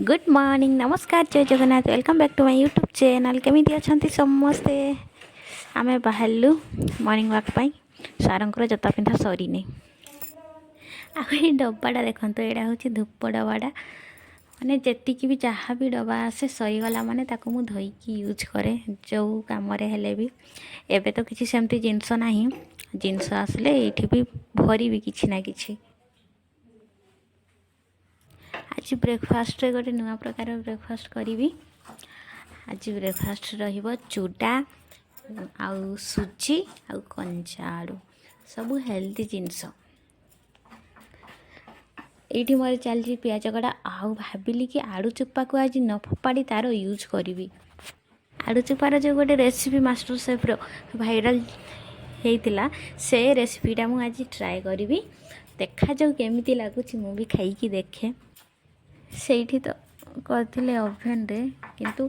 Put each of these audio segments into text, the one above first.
Good morning, ନମସ୍କାର, ଜୟ Jagannath. Welcome back to my YouTube channel. କେମିତି ଅଛନ୍ତି ସମସ୍ତେ? ଆମେ ବାହାରିଲୁ ମର୍ଣ୍ଣିଂ ୱାକ୍ ପାଇଁ। ସାରଙ୍କର ଜୋତା ପିନ୍ଧା ସରିନି। ଆଉ ଏଇ ଡବାଟା ଦେଖନ୍ତୁ, ଏଇଟା ହେଉଛି ଧୂପ ଡବାଟା। ମାନେ ଯେତିକି ବି ଯାହା ବି ଡବା ଆସେ, ସରିଗଲା ମାନେ ତାକୁ ମୁଁ ଧୋଇକି ୟୁଜ୍ କରେ ଯେଉଁ କାମରେ ହେଲେ ବି। ଏବେ ତ କିଛି ସେମିତି ଜିନିଷ ନାହିଁ। ଜିନିଷ ଆସିଲେ ଏଇଠି ବି ଭରିବି କିଛି ନା କିଛି। ଆଜି ବ୍ରେକଫାଷ୍ଟରେ ଗୋଟେ ନୂଆ ପ୍ରକାର ବ୍ରେକଫାଷ୍ଟ କରିବି। ଆଜି ବ୍ରେକଫାଷ୍ଟ ରହିବ ଚୁଡ଼ା ଆଉ ସୁଜି ଆଉ କଞ୍ଚା ଆଳୁ, ସବୁ ହେଲ୍ଦି ଜିନିଷ। ଏଇଠି ମୋର ଚାଲିଛି ପିଆଜ କଟା। ଆଉ ଭାବିଲି କି ଆଳୁ ଚୋପାକୁ ଆଜି ନ ଫୋପାଡ଼ି ତା'ର ୟୁଜ୍ କରିବି। ଆଳୁ ଚୋପାର ଯେଉଁ ଗୋଟେ ରେସିପି ମାଷ୍ଟର ସେଫ୍ର ଭାଇରାଲ୍ ହେଇଥିଲା, ସେ ରେସିପିଟା ମୁଁ ଆଜି ଟ୍ରାଏ କରିବି। ଦେଖାଯାଉ କେମିତି ଲାଗୁଛି, ମୁଁ ବି ଖାଇକି ଦେଖେ। ସେଇଠି ତ କରିଥିଲେ ଓଭେନରେ, କିନ୍ତୁ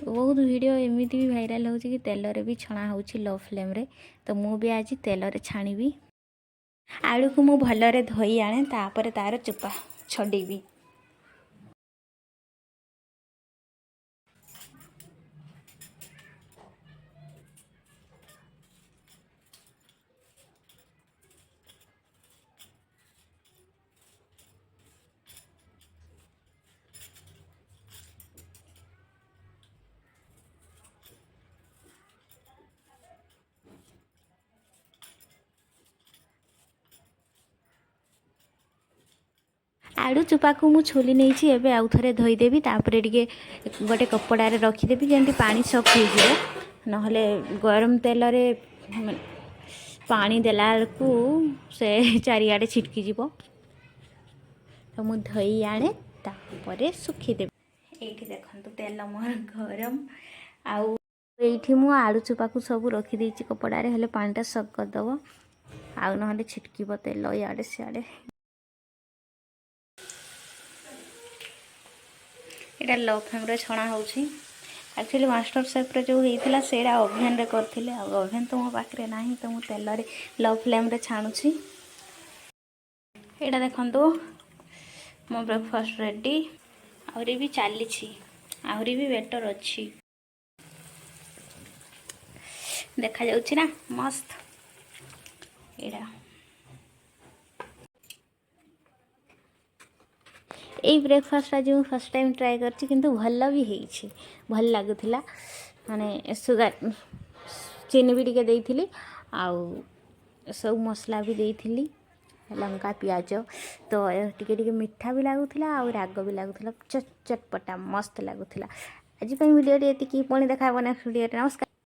ବହୁତ ଭିଡ଼ିଓ ଏମିତି ବି ଭାଇରାଲ୍ ହେଉଛି କି ତେଲରେ ବି ଛଣା ହେଉଛି ଲୋ ଫ୍ଲେମ୍ରେ। ତ ମୁଁ ବି ଆଜି ତେଲରେ ଛାଣିବି। ଆଳୁକୁ ମୁଁ ଭଲରେ ଧୋଇ ଆଣେ, ତାପରେ ତା'ର ଚୋପା ଛଡ଼େଇବି। ଆଳୁ ଚୋପାକୁ ମୁଁ ଛୋଲି ନେଇଛି। ଏବେ ଆଉ ଥରେ ଧୋଇଦେବି, ତାପରେ ଟିକେ ଗୋଟେ କପଡ଼ାରେ ରଖିଦେବି, ଯେମିତି ପାଣି ସକ୍ ହେଇଯିବ। ନହେଲେ ଗରମ ତେଲରେ ପାଣି ଦେଲା ବେଳକୁ ସେ ଚାରିଆଡ଼େ ଛିଟକିଯିବ। ତ ମୁଁ ଧୋଇ ଆଣେ, ତାପରେ ଶୁଖିଦେବି। ଏଇଠି ଦେଖନ୍ତୁ, ତେଲ ମୋର ଗରମ ଆଉ ଏଇଠି ମୁଁ ଆଳୁ ଚୋପାକୁ ସବୁ ରଖିଦେଇଛି କପଡ଼ାରେ, ହେଲେ ପାଣିଟା ସକ୍ କରିଦେବ, ଆଉ ନହେଲେ ଛିଟକିବ ତେଲ ଇଆଡ଼େ ସିଆଡ଼େ। ଏଇଟା ଲୋ ଫ୍ଲେମ୍ରେ ଛଣା ହେଉଛି। ଆକ୍ଚୁଆଲି ମାଷ୍ଟର ସେଫ୍ରେ ଯେଉଁ ହେଇଥିଲା, ସେଇଟା ଓଭେନ୍ରେ କରିଥିଲେ। ଆଉ ଓଭେନ୍ ତ ମୋ ପାଖରେ ନାହିଁ, ତ ମୁଁ ତେଲରେ ଲୋ ଫ୍ଲେମ୍ରେ ଛାଣୁଛି। ଏଇଟା ଦେଖନ୍ତୁ, ମୋ ବ୍ରେକଫାଷ୍ଟ ରେଡ଼ି। ଆହୁରି ବି ଚାଲିଛି, ଆହୁରି ବି ବେଟର୍ ଅଛି। ଦେଖାଯାଉଛି ନା ମସ୍ତ ଏଇଟା? ଏଇ ବ୍ରେକଫାଷ୍ଟ ଆଜି ମୁଁ ଫାର୍ଷ୍ଟ ଟାଇମ୍ ଟ୍ରାଏ କରିଛି, କିନ୍ତୁ ଭଲ ବି ହେଇଛି, ଭଲ ଲାଗୁଥିଲା। ମାନେ ସୁଗାର, ଚିନି ବି ଟିକେ ଦେଇଥିଲି ଆଉ ସବୁ ମସଲା ବି ଦେଇଥିଲି, ଲଙ୍କା, ପିଆଜ। ତ ଟିକେ ଟିକେ ମିଠା ବି ଲାଗୁଥିଲା ଆଉ ରାଗ ବି ଲାଗୁଥିଲା, ଚଟପଟା ମସ୍ତ ଲାଗୁଥିଲା। ଆଜି ପାଇଁ ଭିଡ଼ିଓଟି ଏତିକି। ପୁଣି ଦେଖା ହେବ ନେକ୍ସଟ ଭିଡ଼ିଓରେ। ନମସ୍କାର।